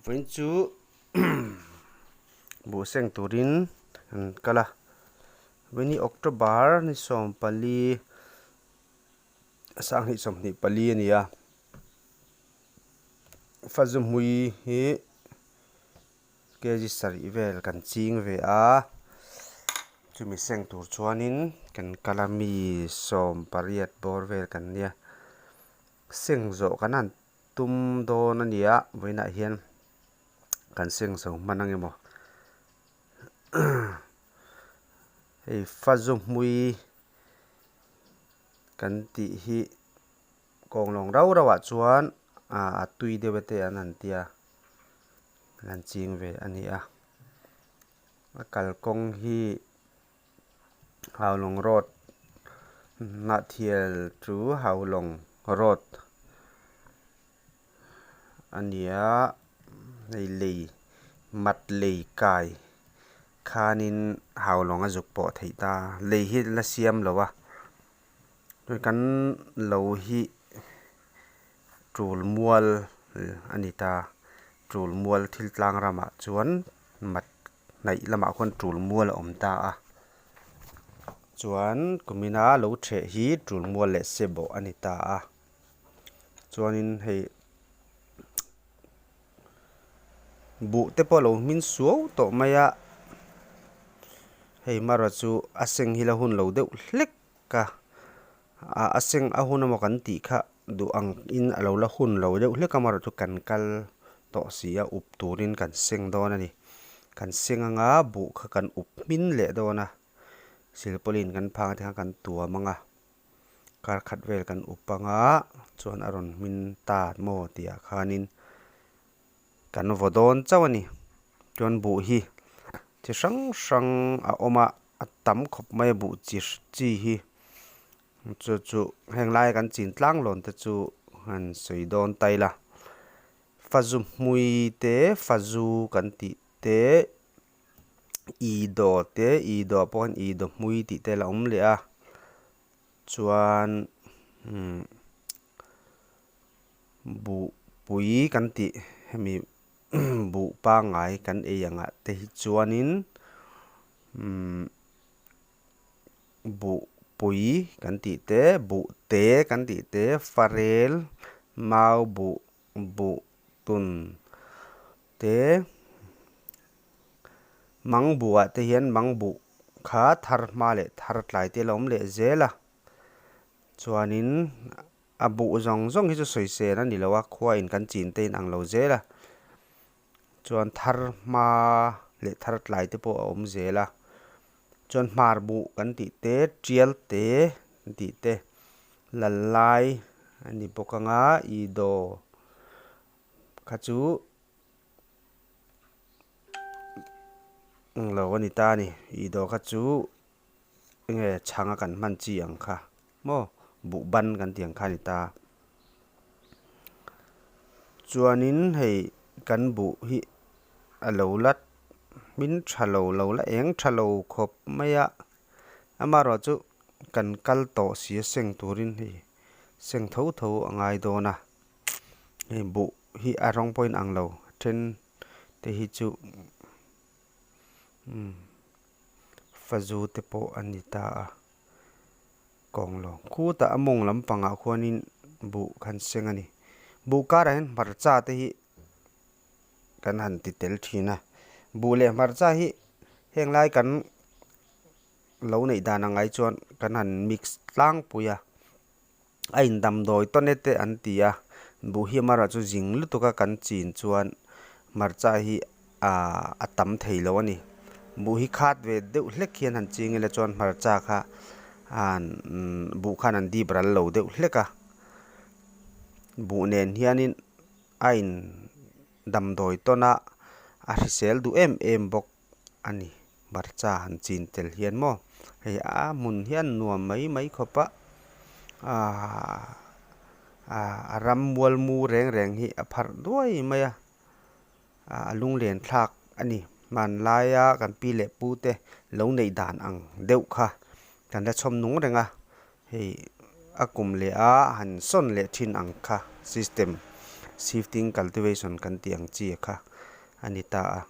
Vawiin chu buh seng turin an kal a, vawiin hi October ni 14 2024 a ni a, Fazumui hi kg sarih vel kan ching ve a, chumi seng tur chuanin kan kal a mi 18 bawr vel kan nia, seng zawh kan han tum dawn a ni a vawiinah hian kan seng zo hman ang emaw hei fazu hmui kan tih hi kawnglawng rau rauah chuan a tui deuh e te an han tia an han ching ve a ni a a kalkawng hi Haulawng road Hnahthial chu Haulawng road a ni a hei lei mat lei kai khanin Haulawng a zuk pawh theih ta lei hi la siam lo a kan lo hi tul mual a ni ta tul mual thil tlang ramah chuan mat. hnaih lamah khuan tul mual a awm ta a chuan kumina lo theh hi tul mual leh se bawh a ni ta a chuanin hei buh te pawh a lo hmin suau tawh mai a hei marawh chu a seng hi la hun lo deuh hlek a a seng a hun emaw kan tih kha duh ang in a lo la hun lo deuh hlek a amaherawhchu kan kal tawh si a up turin kan seng dawn a ni kan seng anga buh kha kan up hmin leh dawn a silpawlin kan phang te kha kan tuam ang a kar khat vel kan up anga chuan a rawn hmin ta maw tih ah khanin kan vaw dawn chauh a ni chuan buh hi chi hrang hrang a awm a a tam khawp mai a buh chi chi hi chu chu heng laia kan chin tlang lawn te chu han sawi dawn ta ila fazu hmui te fazu kan tih te idaw te idaw ah pawh hian idaw hmui tih te a la awm leh a chuan umm buh pui kan tih hemi buh pangngai kan ei angah te hi chuanin umm buh pui kan tih te buh te kan tih te farel mau buh buh tun te mang buh ah te hian mang buh kha thar hma leh thar tlai te a lo awm leh zel a chuanin. A buh zawng zawng hi chu sawisel a ni lo a, khuain kan chin te in ang lo zel a, chuan thar hma leh thar tlai te pawh a awm zel a, chuan hmar buh kan tih te, tial te kan tih te, lal lai a ni bawk ang a, ih daw kha chu ang lo a ni ta a ni, ih daw kha chu. Enge chhang a kan hman chi ang kha maw buh ban kan tih ang kha a ni ta. Chuanin hei kan buh hi a lo la hmin tha lo lo la eng tha lo khawp mai a, amaherawh chu kan kal tawh si a seng turin hei seng tho tho a ngai dawn a, hei buh hi a rawng pawhin ang lo then te hi chu. Umm fazu te pawh a ni ta a kawnglawng khutah a mawng lampangah khuanin buh khan seng a ni buh karah hian hmarcha te hi kan han ti tel thin a buh leh hmarcha hi heng lai kan lo neih dan ang ai chuan kan han mix tlangpui a a in damdawi tawn e te an ti a buh hi amaherawh chu zing lutuk a kan chin chuan hmarcha hi ahh a tam thei lo a ni buh hi khat ve deuh hlek hian han ching ila chuan hmarcha kha an buh khan an dip ral lo deuh hlek a buh nen hianin a in damdawi tawn a a hrisel duh em em bawk. a ni hmarcha han chin tel hian maw hei a hmun hian nuam mai mai khawp a ahh a ram mual mu reng reng hi a pharh duai mai a a lunglen thlak a ni hmanlaia kan pi leh pu te lo neih dan ang deuh kha kan la chhawm nung reng a hei a kum leh a han sawn leh thin ang kha system shifting cultivation kan tih ang chi kha. a ni ta a.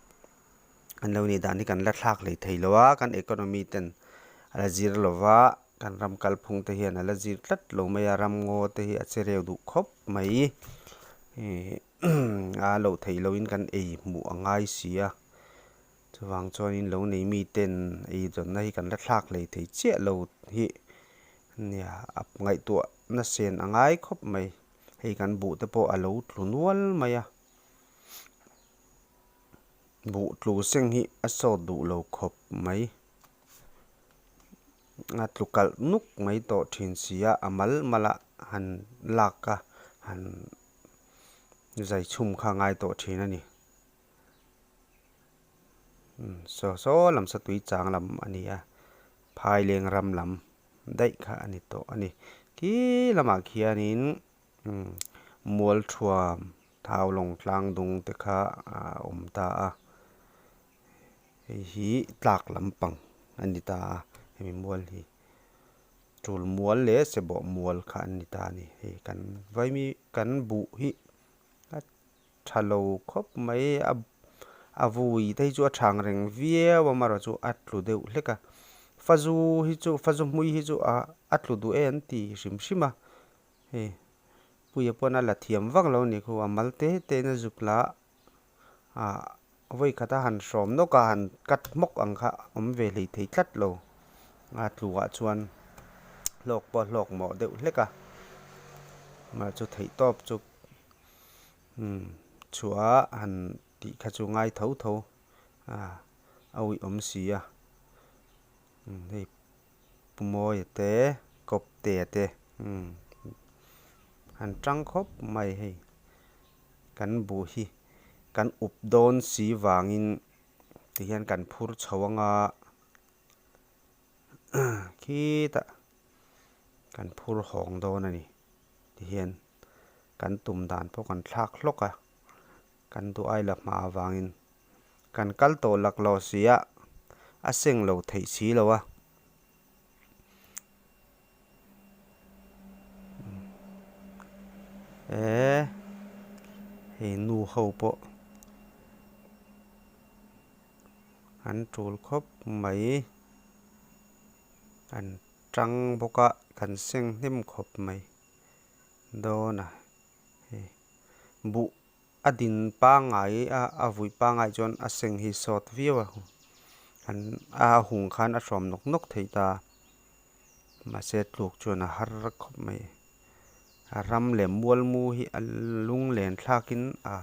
An lo nih dan hi kan la thlak hlei thei lo a, kan economy ten a la zir lo va, kan ram kalphung te hian a la zir tlat lo mai a, ram ngaw te hi a che reu duh khawp mai. Ihh a loh theih lohin kan ei hmuh a ngai si a, chuvang chuanin lo nei mi ten ei zawnna hi kan la thlak hlei thei chiah lo hi nia a ngaihtuah nasa a ngai khawp mai. Hei kan buh te pawh a lo tlu nual mai a. Buh tlu seng hi a sawt duh lo khawp mai. A tlu kalh nuk mai tawh thin si a, a mal mal a han lak a, han zai chhum kha a ngai tawh thin a ni. Saw saw lam satui chang lam a ni a, phaileng ram lam daih kha a ni tawh a ni. Khi lamah khianin Mualthuam thau lawng tlang dung te kha a awm ta a, hei hi tlak lampang a ni ta a, hemi mual hi tul mual leh sebawh mual kha an ni ta a ni. Hei kan vaimi kan buh hi a tha lo khawp mai a a vui te hi chu a thang reng viau a amaherawh chu a tlu deuh hlek a, fazu hi chu fazu hmui hi chu a a tlu duh e an ti hrim hrim a. Hei Puia pawn a la thiam vak lo a ni khu a mal te te in a zuk la ah vawi khat a han hrawm nawk a han cut hmawk ang kha awm ve hlei thei tlat lo a tluah chuan hlawk pawh a hlawk mawh deuh hlek a mah chu theih tawp chu umm chhuah a han tih kha chu ngai tho tho a a uih awm si a umm hei. Pu Mawia te, Kawptea te umm an tang khawp mai hei. Kan buh hi kan up dawn si vangin tihian kan phur chho anga khitah kan phur hawng dawn a ni. Tihian kan tum dan pawh kan thlak hlawk a, kan duh ai la hma avangin Kan kal tawh lak lo si a, a seng lo theih si lo a. Eee hei nu ho pawh an tul khawp mai, an tang bawk a, kan seng hnem khawp mai dawn a hei buh. A din pangngai a a vui pangngai chuan a seng hi sawt viau a an a hung khan a hrawm nawk nawk thei ta mahse tluk chuan a har khawp mai a ram leh mual mu hi a lung len thlakin a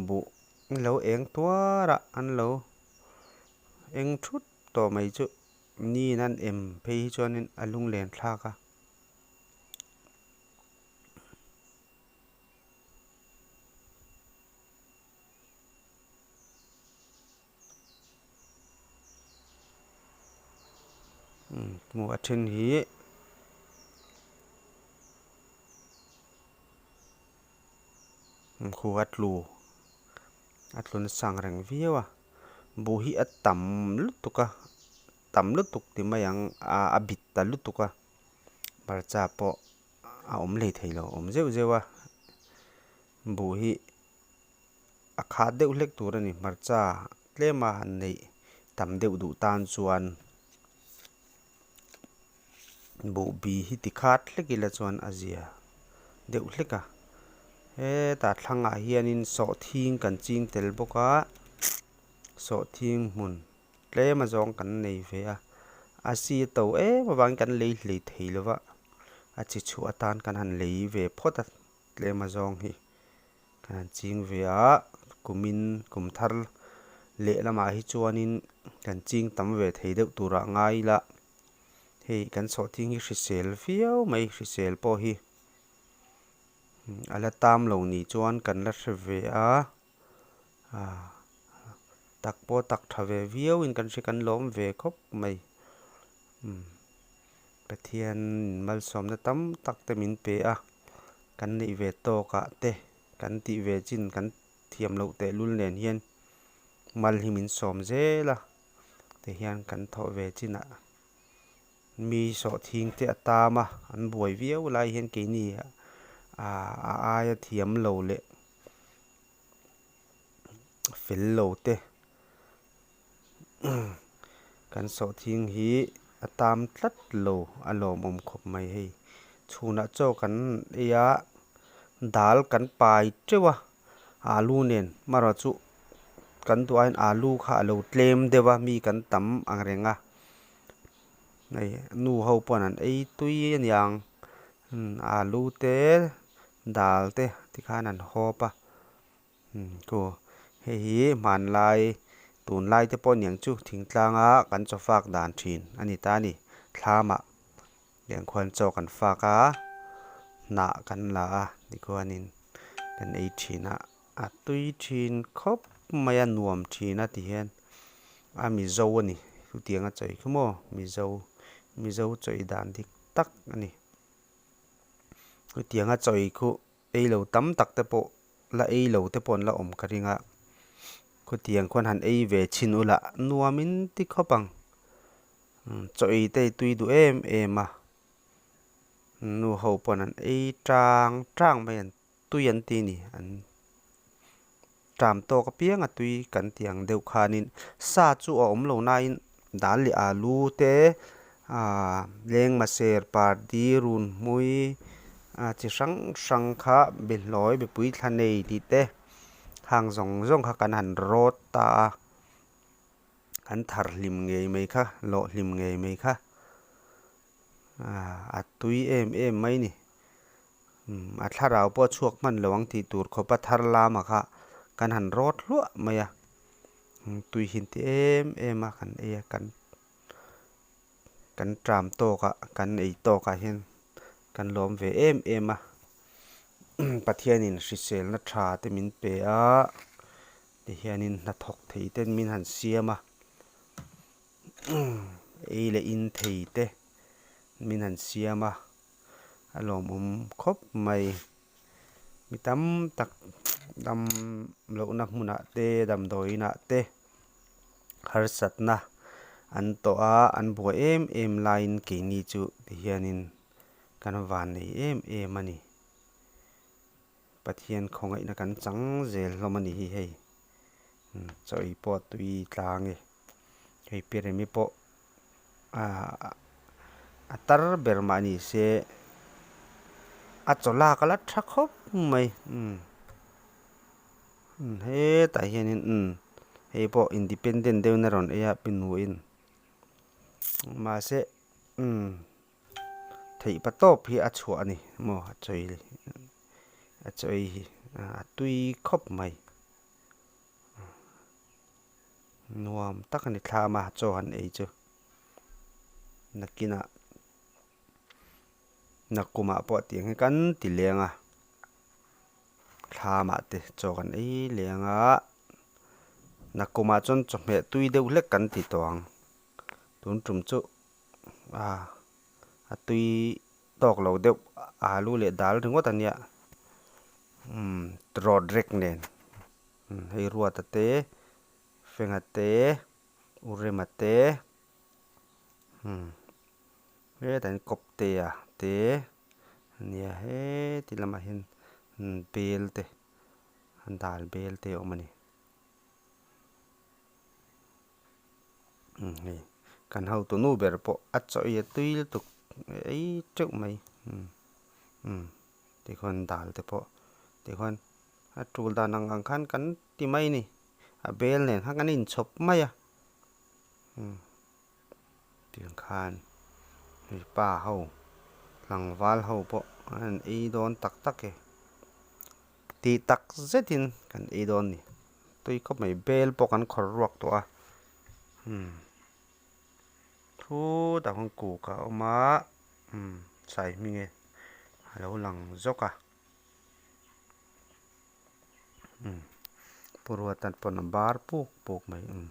buh an lo eng tuar a an lo eng thut tawh mai chu niin an em phei hi chuanin a lung len thlak a. Hmuh a then hi khu a tlu a tlu nasa ang reng viau a buh hi a tam lutuk a tam lutuk ti mai ang a bit ta lutuk a hmarcha pawh. a awm hlei thei lo awm zeuh zeuh a buh hi a khat deuh hlek tur a ni hmarcha tlema han neih tam deuh duh tan chuan buh bi hi ti khat hlek ila chuan a zia deuh hlek a hetah thlangah hianin sawhthing kan ching tel bawk a sawhthing hmun tlem azawng kan nei ve a a si a to em avangin kan lei hlei thei lo va a chi chhuah atan kan han lei ve phawt a tlem azawng hi kan han ching ve a kumin kum thar leh lamah hi chuanin kan ching tam ve thei deuh turah ngai ila hei kan sawhthing hi hrisel viau mai hrisel pawh hi a la tam lo ni chuan kan la hre ve a. Tak pawh tak tha ve viau in kan hria kan lawm ve khawp mai umm Pathian malsawmna tam tak te min pe a kan neih ve tawk ah te kan tih ve chin kan thiam loh tehlul nen hian mal hi min sawm zel a tihian kan thawh ve chin ah mi sawhthing te a tam a an buai viau lai hian keini ah a aia thiam lo leh. fel lo te kan sawhthing hi a tam tlat lo a lawmawm khawp mai hei chhunah chaw kan ei a dal kan pai teuh a alu nen marawh chu kan duh aiin alu kha a lo tlem deuh a mi kan tam ang reng a hei nu ho pawh an ei tui a niang alu te dal te tikhan an hawp a. Khu hei hi hmanlai tunlai te pawh aniang chu thingtlanga kan chaw fak dan thin a ni ta a ni thlamah tiang khuan chaw kan fak a hnah kan la a tikhuanin kan ei thin a a tui thin khawp mai a nuam thin a ti hian a mizo a ni chutiang a chawi khi maw mizo mizo chawi dan dik tak a ni chutiang a chawi khu. Ei lo tam tak te pawh la ei lo te pawh an la awm ka ring a, khutiang khuan han ei ve chhin ula nuam in ti khawp ang. Chaw ei te hi tui duh em em a, nu ho pawh an ei tang tang mai an tui an ti ni an Ṭam tawk apiang a tui kan tih ang deuh khanin sa chu a awm lo nain dal leh alu te aaa lengmaser pardi runhmui a chi hrang hrang kha behlawi mipui thla nei tih te hang zawng zawng kha kan han rawt ta a kan thar hlim ngei mai kha lawh hlim ngei mai kha aaa a tui em em mai ni. A thlarau pawh a chhuak hman lo ang tih tur khawpa thar lama kha kan han rawt hluah mai a, tui hin ti em em a kan ei a, kan kan ṭam tawkah kan ei tawkah hian kan lawm ve em em a, Pathianin hriselna ṭha te min pe a, tihianin hnathawk thei ten min han siam a, ei leh in thei te min han siam a. A lawmawm khawp mai. Mi tam tak dam lohna hmunah te damdawiinah te harsatna an tawh a, an buai em em laiin keini chu tihianin kan vannei em em a ni. Pathian khawngaihna kan chang zel hlawm a ni hi hei. Chaw ei pawh a tui tlang e. Hei Piremi pawh a tar ber mah ni se a chaw lak a la tha khawp mai umm hetah hianin umm hei pawh independent deuhin a rawn ei a pinuin mahse umm theih pa tawp hi a chhuah a ni maw a chawi a chawi hi a tui khawp mai. Nuam tak a ni thlam a chaw han ei chu nakinah nakumah pawh tiang hi kan ti leng a thlamah te chaw kan ei leng a nakumah chuan chawhmeh tui deuh hlek kan ti tawh ang tun tum chu ah a tui tawk lo deuh alu leh dal ringawt a nia umm rawt rek nen. Hei Ruata te, Fenga te, Urema te, hetah hian Kawptea te a nia heti lamah hian bel te dal bel te a awm a ni. Hei kan hotu nu ber pawh a chaw ei a tui lutuk ei teuh mai tikhuan dal te pawh tikhuan. A tul dan ang ang khan kan ti mai a ni. A bel nen khan kan inchhawp mai a. Umm tiang khan hei pa ho tlangval ho pawh an han ei dawn tak tak e. Tih tak zetin kan ei dawn a ni. Tui khawp mai bel pawh kan khawrh ruak tawh a. Umm thutah khawn kuk a awm a. Umm sai hming e a lo lang zawk a. Umm Pu Ruata pawn a bar puk puk mai umm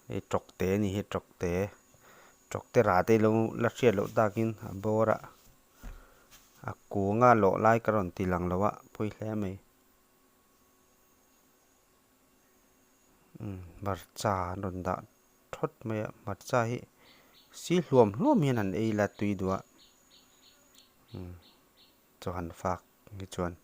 hei tawkte a ni hi tawkte tawkte rah te ilo la hriat loh takin a bawr a a kung a lawh lai ka rawn ti lang lo a pawi hle mai umm hmarcha an rawn dah thawt mai a hmarcha hi si hluam hluam hian an ei la tui duh a umm chaw han fak hi chuan.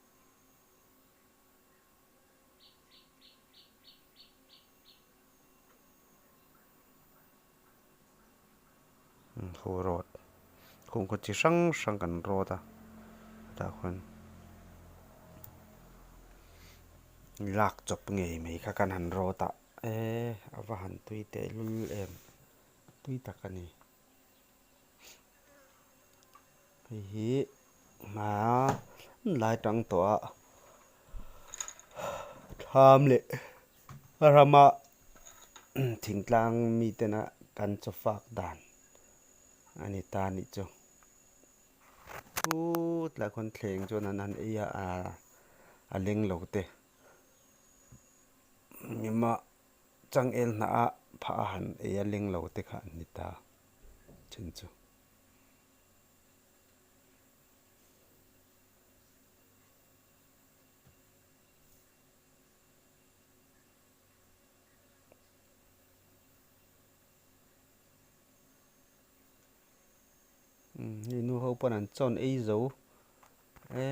Khu rawt khung khaw chi hrang hrang kan rawt a tah khuan lak chawp ngei mai kha kan han rawt a eee a va han tui tehlul em tui tak a ni. Hei hi hmanlai tang tawh a thlam leh rama thingtlang mitena kan chaw fak dan a ni ta a nih chu. Chutlai khawn thleng chuan an han ei a a leng lo te engemaw changel hnah a phah a han ei a leng lo te kha an ni ta then chu. Hei nu ho pawn an chawn ei zo e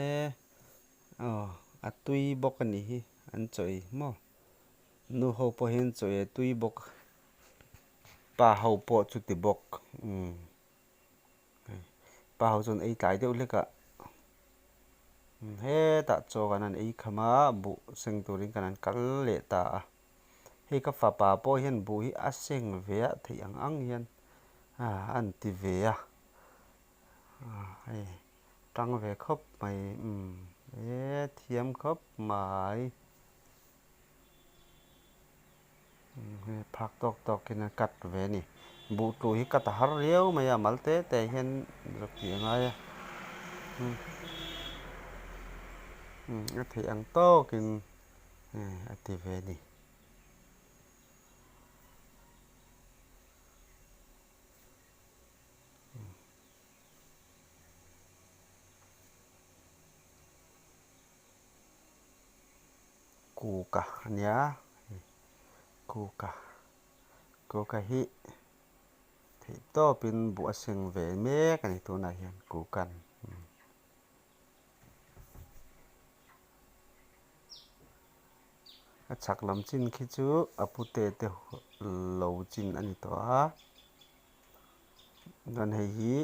aw a tui bawk a nih hi an chaw ei maw nu ho pawh hian chaw ei a tui bawk pa ho pawh chuti bawk umm pa ho chuan ei tlai deuh hlek a hetah chaw kan han ei kham a buh seng turin kan han kal leh ta a. Hei ka fapa pawh hian buh hi a seng ve a theih ang ang hian a an ti ve a hei tang ve khawp mai umm e thiam khawp mai hei phak tawk tawk in a cut ve a ni buh tlu hi cut a har riau mai a mal te te hian zawk tih a ngai a a theih ang tawk in. A ti ve a ni. Kuka a nia, kuka, kuka hi theihtawpin buh a seng ve mek a ni tunah hian kukan. A chhak lam chin khi chu a pute te lo chin a ni tawh a chuan hei hi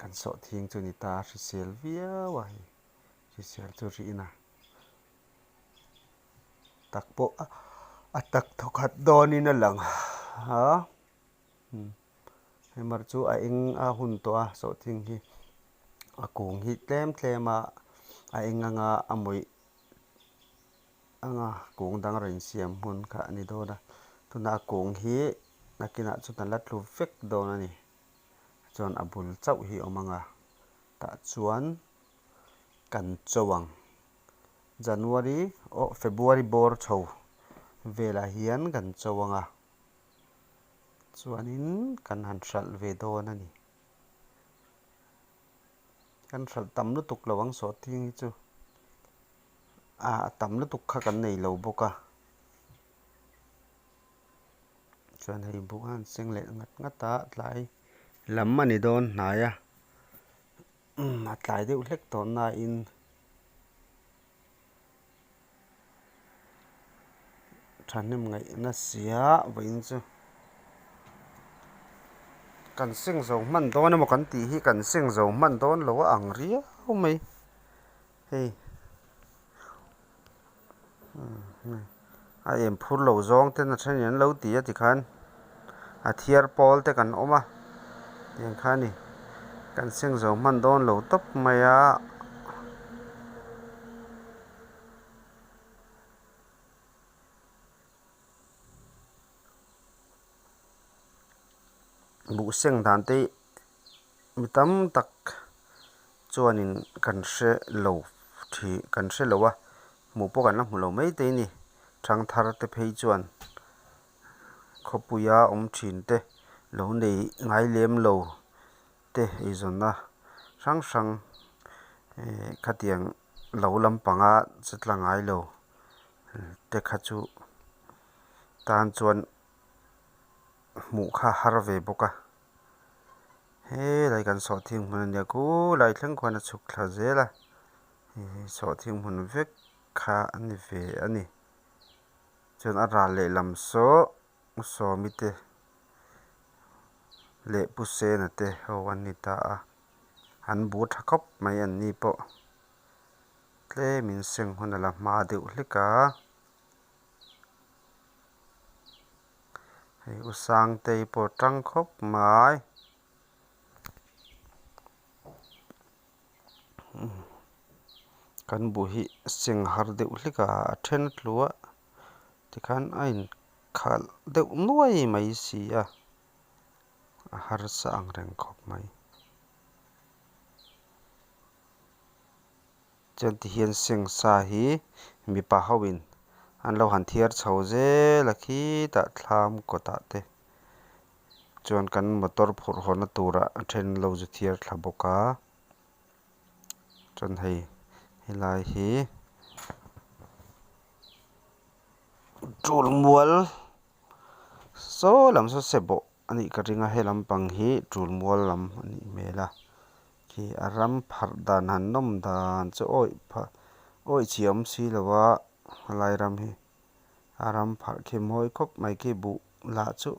kan sawhthing chu a ni ta a hrisel viau a hei hrisel chu rihin a tak pawh a tak thawkhat dawnin a lang a hei mar chu a eng a hun tawh a sawhthing hi a kung hi tlem tlem a a eng anga a mawih anga kung dang rawn insiam hun kha a ni dawn a tunah a kung hi nakinah chuan a la tlu vek dawn a ni chuan a bul chauh hi a awm ang a tah chuan kan cho ang January aw February bawr chho velah hian kan cho ang a. Chuanin kan han hralh ve dawn a ni. Kan hralh tam lutuk lo ang sawhthing hi chu a tam lutuk kha kan nei lo bawk a. Chuan hei buk a han seng leh ngat ngat a tlai lam a ni dawn hnai a a tlai deuh hlek tawh nain. Thahnem ngaihna sia vawiin chu kan seng zo hman dawn emaw kan tih hi kan seng zo hman dawn lo a ang riau mai hei a em phur lo zawng ten a thenin an lo ti a tikhan a thiar pawl te kan awm a tiang kha a ni kan seng zo hman dawn lo tawp mai a. Buh seng dan te hi mi tam tak chuanin kan hre lo thih kan hre lo a hmuh pawh kan la hmu lo mai te a ni thangthar te phei chuan khawpuia awm thin te lo nei ngai lem lo te eizawnna hrang hrang ehh khatiang lo lampanga che tla ngai lo te kha chu tan chuan hmuh kha har ve bawk a helai kan sawhthing hmun ania khulai thleng khuan a chhuk thla zel a hei sawhthing hmun vek kha a ni ve a ni chuan a ral lehlam saw sawmi te. Leh Pu Sena te ho an ni ta a an bu tha khawp mai an ni pawh tlemin seng hun a la hma deuh hlek a hei u Sangtei pawh a tang khawp mai kan buh hi seng har deuh hlek a a then a tlu a tikhan a in khalh deuh nuai mai si a. A harsa ang reng khawp mai. Chuan ti hian seng sa hi mipa ho in an lo han thiar chho zel a khitah thlam kawtah te chuan kan motor phurh haw na turah a then lo zu thiar thla bawk a chuan hei helai hi tul mual. Saw lam saw sebawh a nih ka ring a he lampang hi tul mual lam a nih hmel a khi a ram pharh dan han nawm dan chu awih pha awih chhi a awm si lo a helai ram hi a ram pharh khi mawi khawp mai khi buh lah chu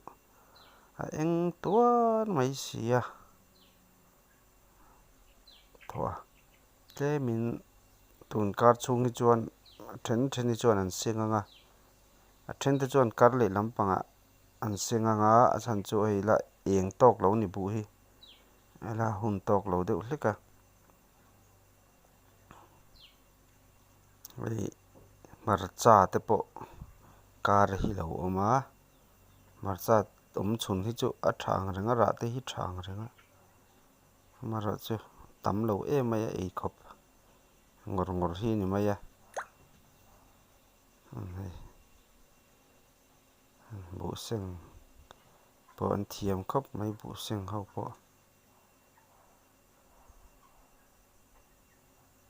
a eng tuar mai si a thaw a tlemin tun kar chhung hi chuan a then then hi chuan an seng ang a. A then te chuan kar leh lampangah an seng ang a a chhan chu hei la eng tawk lo ni buh hi a la hun tawk lo deuh hlek a hei hmarcha te pawh kar hi lo awm a hmarcha awm chhun hi chu a tha ang reng a rah te hi tha ang reng a amaherawhchu tam lo em mai a eikhawp ngawr ngawr hi a ni mai a. Buh seng pawh an thiam khawp mai buh seng ho pawh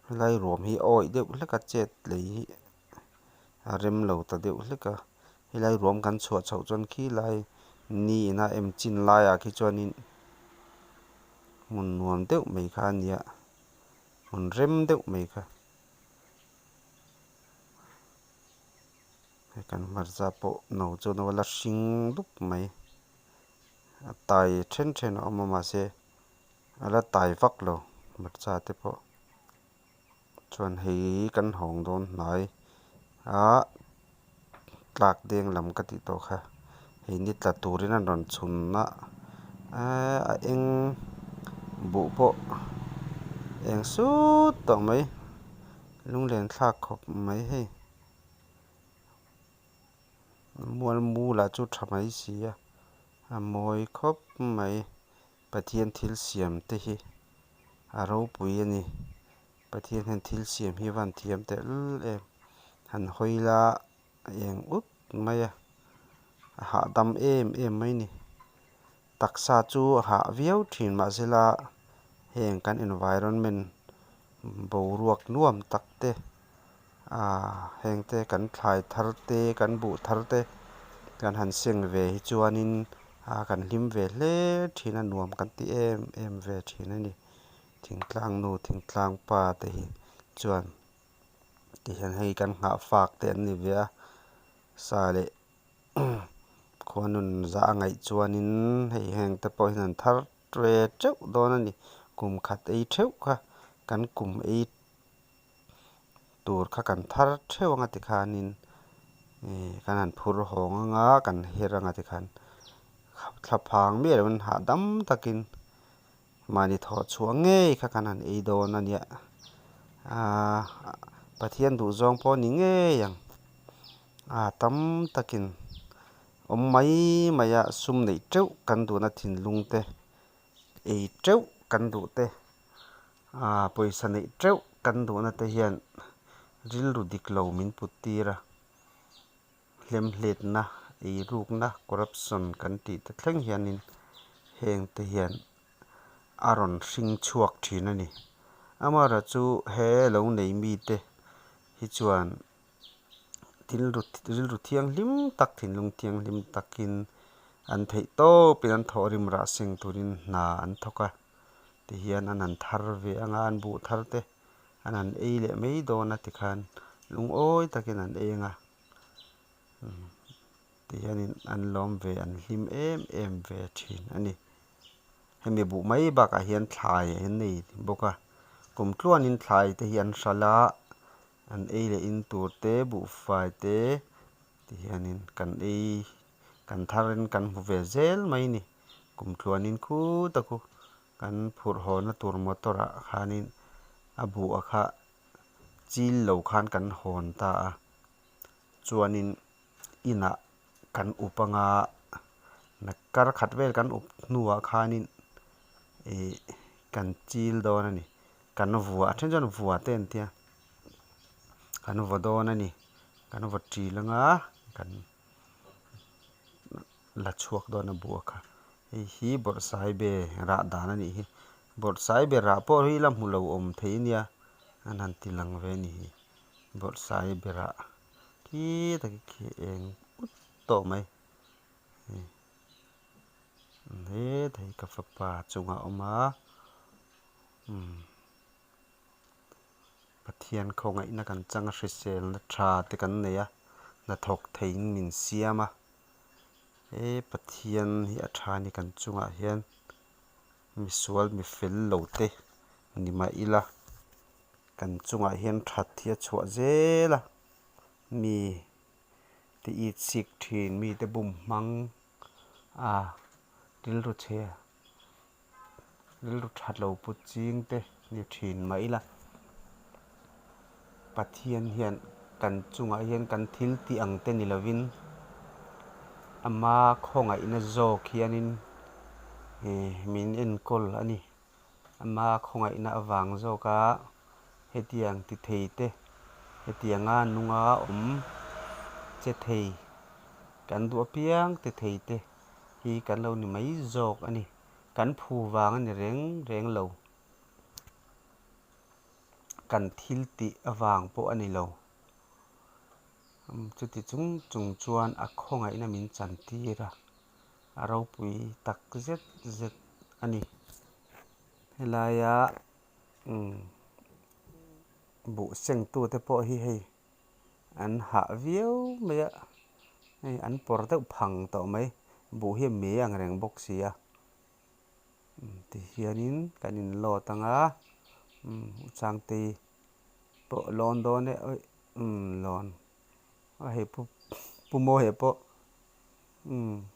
helai ruam hi a awih deuh hlek a chet lei hi a rem lo ta deuh hlek a helai ruam kan chhuah chhoh chuan khilai ni ina em chin laiah khi chuanin hmun nuam deuh mai kha a nia hmun rem deuh mai kha. Hei kan hmarcha pawh no chu no la hring dup mai a tai then then a awm a mahse a la tai vak lo hmarcha te pawh chuan hei kan hawng dawn hnai a tlak deng lam ka tih tawh kha hei ni tla turin an rawn chhun a eee a eng buh pawh eng sut tawh mai. Lunglen thlak khawp mai hei mual mulah chu tha mai si a a mawi khawp mai Pathian thil siam te hi a ropui a ni Pathian hian thil siam hi a van thiam tehlul em han hawi la a eng ut mai a a hahdam em em mai a ni. Taksa chu a hah viau thin mahsela heng kan environment boruak nuam tak te ah heng te kan thlai thar te kan buh thar te kan han seng ve hi chuanin ah kan hlim ve hle thin a nuam kan ti em em ve thin a ni thingtlang nu thingtlang pa te hi chuan tihian hei kan nghah fak te an ni ve a sa leh. Khuanun zah a ngaih chuanin hei heng te pawh hian an thar ve teuh dawn a ni. Kum khat ei theuh kha kan kum ei tur kha kan thar theuh anga tikhanin ih kan han phur hawng anga kan her anga tikhan thlaphang miah loin hahdam takin mahni thawh chhuah ngei kha kan han ei dawn a nia aaa Pathian duh zawng pawh a ni ngei ang. A tam takin awm mai mai a sum neih teuh kan duhna thinlung te ei teuh kan duh te ah pawisa neih teuh kan duhna te hian rilru dik lo min put tir a hlemhletna eirukna corruption kan tih te thleng hianin heng te hian a rawn hring chhuak thin a ni amaherawhchu he lo nei mite hi chuan. Thil rilru thianghlim tak thinlung thianghlim takin an theih tawpin an thawhrim rah seng turin hna an thawk a tihian an han thar ve anga an buh thar te an han ei leh mai dawn a tikhan lungawi takin an ei anga tihianin an lawm ve an hlim em em ve thin a ni. Hemi buh mai bakah hian thlai an nei bawk a kum tluanin thlai te hi an hralh a an ei leh in tur te buhfai te ti hianin kan ei kan tharin kan hmu ve zel mai a ni kum tluanin khut a khu kan phurh haw na tur motor ah khanin a buh a kha chil lo khan kan hawn ta a chuanin inah kan up anga kar khat vel kan up hnuah khanin ihh kan chil dawn a ni kan vua a then chuan vua te an tia kan vaw dawn a ni kan vaw ṭil anga kan la chhuak dawn a buh a kha hei hi bawrhsaibe rah dan a nih hi bawrhsaibe rah pawh hi la hmu lo awm thei a nia an han ti lang ve a ni hi bawrhsaibe rah khi tak khi eng ut tawh mai hetah hi ka fapa chungah a awm a umm Pathian khawngaihna kan chang a hriselna tha te kan nei a hnathawk theiin min siam a he Pathian hi a tha a ni kan chungah hian misual mi fel lo te ni mah ila kan chungah hian that hi a chhuah zel a mi te it sik thin mi te bum hmang a rilru chhe rilru that lo put ching te ni thin mah ila Pathian hian kan chungah hian kan thil tih ang te ni lovin ama khawngaihna zawk hianin ih min enkawl a ni. Ama khawngaihna avang zawka hetiang ti thei te, hetianga nunga awm che thei, kan duh apiang ti thei te hi kan lo ni mai zawk a ni. Kan phu vang a ni reng reng lo. Kan thil tih avang pawh a ni lo. Chuti chung chung chuan a khawngaihna min chantir a. a ropui tak zet zet a ni helaia umm buh seng tute pawh hi hei an hah viau mai a hei an pawr deuh phang tawh mai buh hi a mei ang reng bawk si a tihianin kan in load anga umm Sangtei pawh lawn dawn e umm lawn a hei pu Mawia pawh. Umm.